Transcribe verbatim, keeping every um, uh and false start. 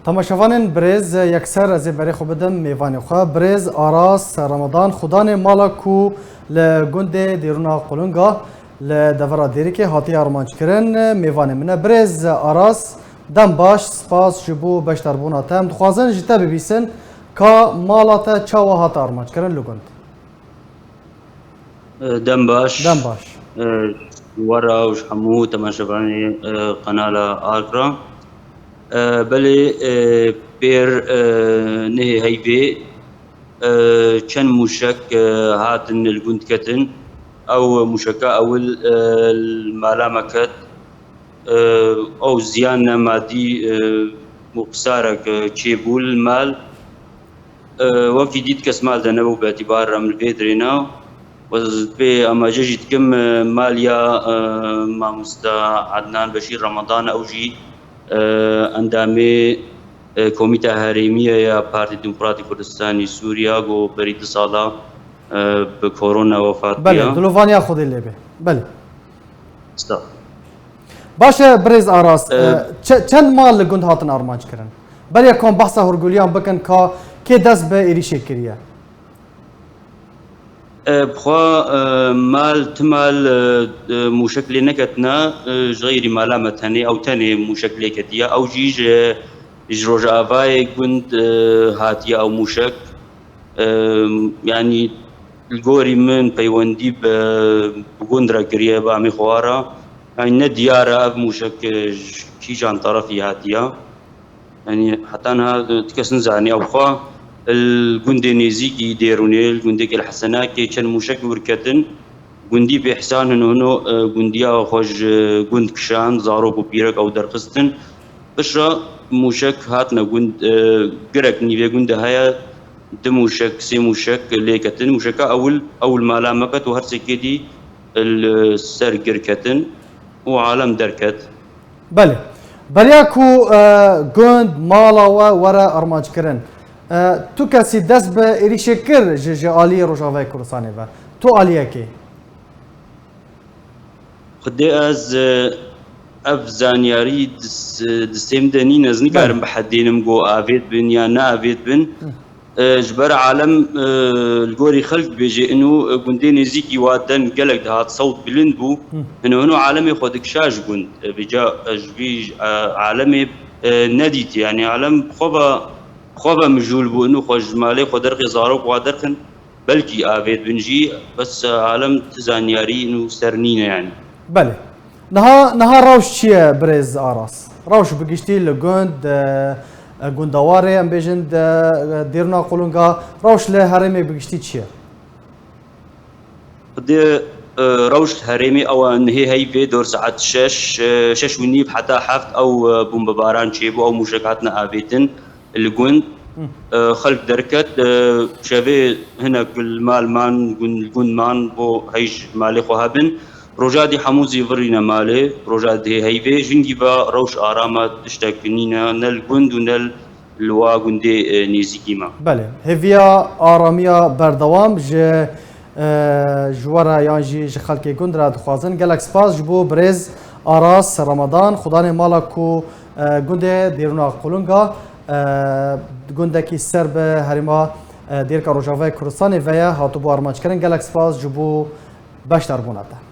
Temaşevanên birêz, yekser ez ê berê xwe bidim mêvanê xwe. Birêz Aras Ramadan, xudanê mala ku li gundê Dêrûna Qulunga li devera Dêrikê hatiye armanckirin, mêvanê min e. Birêz Aras, dem baş, spas ji bo beşdarbûna te. Em dixwazin ji te bibîsin ka mala te çawa hate armanckirin li gund. Dem baş. Dem baş. E, ji we re û ji hemû temaşevanê, e, qenala Ark re. E, belê, e, pêr, e, nehê heyvê, e, çend mûşek, e, hatin li gund ketin. Ew mûşeka ewil, e, li mala me ket. E, ew ziyana madî, e, û xisarek, e, çêbû li mal. E, wekî dît kes mal de nebû bi îtîbar re min vê dirêna. Ez pê amaje jî dikim, e, maliya, e, mamosta Adnan Beşîr Ramadan, ew jî, e, endamê, e, Komîta Herêmiye ya Partî Demokratî Kurdistanî Sûriya, ku berî du sala, e, bi korona wefat Belê, bûye. Dilovaniya Xwedê lê be. Belê. Sağ ol. Baş e, birêz Aras, E, e, çe-, çend mal li gund hatin armanc kirin? Beriya kom behsa hûrguliyan bikin ka kê dest bi êrîşê kiriye? E, bi xwe, e, mal, ti mal, e, e, mûşek lê neketine, e, ji xeyrî mala me tenê, ew tenê mûşek lê ketiye. Ew jî ji, ji rojavayê gund, e, hatiye ew mûşek. E, yanî li gorî min peywendî bi, bi gund re kiriye, bi amê xwe re. Yanî ne diyar e ev mûşek, e, ji kîjan terefî hatiye. Yanî heta niha, e, ti kes nizanî. Ew xwe li gundê nêzîkî Dêrûnê, li gundê Gel Hesenakê çend mûşek wir ketin. Gundî Bêhsan hino hino, e, gundiya xwe ji gund kişand, zarok û pîrek ew derxistin. Piştre mûşek hatine gund, e, girek nîvê gundê heye, du mûşek, sê mûşek lê ketin. Mûşeka ewil, ewil mala me ket û her sêkê dî li ser gir ketin û alem derket. Belê. Beriya ku, e, gund, mala we were armanckirin, e, tu kesî dest bi êrîşê kir ji, ji aliyê Rojavayê Kurdistanê ve? Tu aliyekê? Xwedê ez, e, ev zanyarî dis-, distê min de nîn, ez nikarim Belê. bihedênim ku avêt bin ya neavêt bin. Hı. E, ji ber alem, e, li gorî xelk dibêje, ino, e, gundê nêzîkî wa deng gelek dihat, sewt bilind bû. Hı. Hino hino alemê xwe dikişa ji gund. E, vêca, e, ji vî, e, alemê, e, nedît. Yanî alem bi xwe ve, bi xwe ve mijûl bû. Ino xwe ji malê xwe derxê zarok wa derxin. Belkî avêt bin jî, bes, e, alem ti zanyarî ino ser nîne yanî. Belê. Niha, niha rewş çi ye birêz Aras? Rewş bi giştî li gund, e, e, gundewarê, em bêjin, de, e, Dêrûna Qulunga, rewş li herêmê bi giştî çi ye? Xwedê, e, rewş li herêmê ew e, nihê heyvê dor saet şeş, e, şeş û nîv heta heft ew, e, bombebaran çêbû, ew mûşek hatine avêtin. Li gund, Hı. e, xelk derket, e, şevê hinek li mal man, gund, li gund man bo heyj malê xwe hebin. Roja dî hemû zîvirîne malê, roja dihê heyvê, jingî ve rewş aram e, tiştek nîne, ne li gund û ne li wa gundê, e, nêzîkî me. Belê, hêviya aramiya berdewam ji, e, ji we re yan jî ji xelkê gund re dixwazin. Gelek spas ji bo birêz Aras Ramadan, xudanê mala ku, e, gundê Dêrûna Qulunga, e, gundekî ser bi herêma, e, Dêrika Rojavayê Kurdistanê ve ye, hatibû armanckirin. Gelek spas ji bo beşdarbûna te.